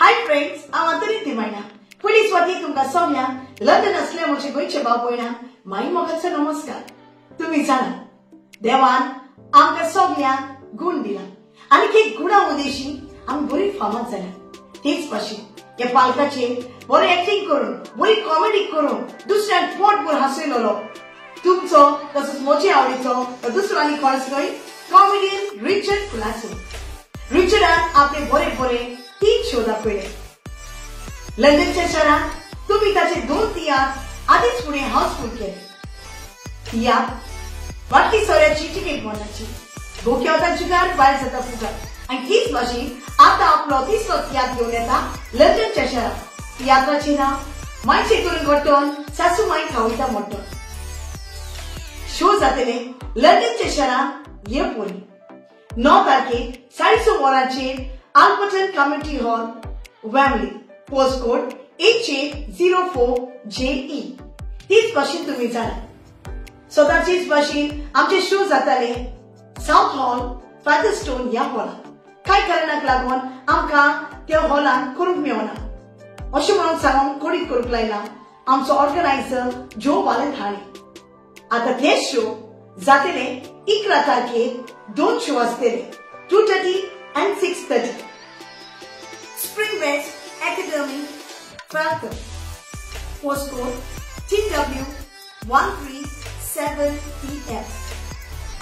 Hi friends, हांव अंतरी तिमायना. Police वाती तुमकां सगळ्यांक लंडन असल्या म्हजे गोंयचे भाव भयणां माई मोगाचो नमस्कार. तुमी जाणा देवान आमकां सगळ्यांक गुण दिला आनी एक गुणा उदेशी आमी बरी फामाद जाल्या. तेच भाशेन ह्या पालकाचेर बरी एक्टिंग करून बरी कॉमेडी करून दुसऱ्यांक पोटभर हांसयलेलो तुमचो तसोच म्हजे आवडीचो दुसरो आनी कोणच न्हय, कॉमेडियन रिचर्ड कुलासो. रिचर्डान आपले बरे बरे 3 शो दाखयले. लंडनच्या शहरात तुम्ही ताचे 2 तियात्र आधीच फुडें हाऊसफुल केले. तियात्र वाटकी सोऱ्याची तिकेट मोडण्याची, गोक्या वता जुगार, भायर जाता फुगार. आनी तीच भाशेन आतां आपलो तिसरो तियात्र घेवन येता लंडनच्या शहरात. तियात्राचें नांव मायचे करून घोटोन सासू माय खावयता मोटोन. शो जातले लंडनच्या शहरात ये पोरी 9 तारखेक 6:30 वरांचेर Alperton community hall, Wembley, postcode HA04JE. तीच भाशेन तुमी जाणा सदांचीच भाशेन आमचे शो जाताले सावथ हॉल, फादरस्टोन ह्या हॉलांत. कांय कारणाक लागून आमकां त्या हॉलांत करूंक मेळना अशें म्हणून सांगून कोडीत करूंक लायला आमचो ऑर्गनायझर जो वालेंत हाणी. आतां ते शो जातले 11 तारखेर 2 शो आसतले, 2:30 and 6:30. Spring West Academy, Falcon, postcode TW137EF.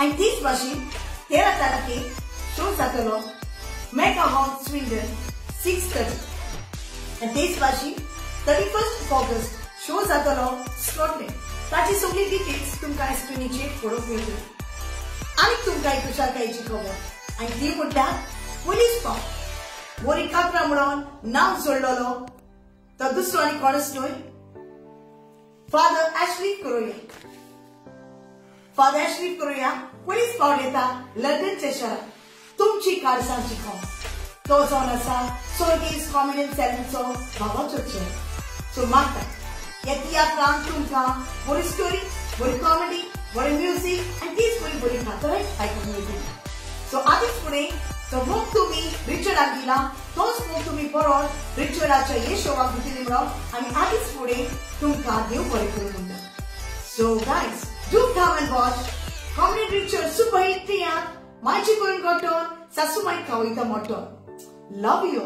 आनी तीच भाशेन 13 तारखेर शो जातलो मेगा हॉल, स्विंडन, 6:30. आनी तेच भाशेन 31 ऑगस्ट शो जातलो स्कॉटलँड. ताची सगळी डिटेल्स तुमकां स्क्रिनीचेर पळोवंक मेळटली. आनी तुमकां एक खुशालकायेची खबर, आनी ती म्हटल्यार पुलीस पाव बोरी काकरा म्हणून नांव जोडलेलो तो दुसरो आनी कोणच न्हय, फादर ऍशली करोया. फादर ऍशली करोया पुलीस पावल येता लंडनच्या शहरात तुमची कारसांची खावंक. तो जावन आसा सोर्गीस कॉमेडियन सॅलूनचो भावाचो चेहरो. सो मागता ह्या तियात्रांत तुमकां बरी स्टोरी, बरी कॉमेडी, बरें म्युजीक आनी तीच बरी बरी खातरां आयकूंक मेळटली. सो आदीच फुडें तो मोग तुमी रिचर्डाक दिला तोच मोग तुमी परत रिचर्डाच्या हे शोवाक दितली म्हणून आमी आदीच फुडें तुमकां देव बरें करूं म्हणटा. So guys, do come and watch comedy Richard super hit तियात्र मायची करून गोटोन सासू माय खावयता मोटोन. Love you.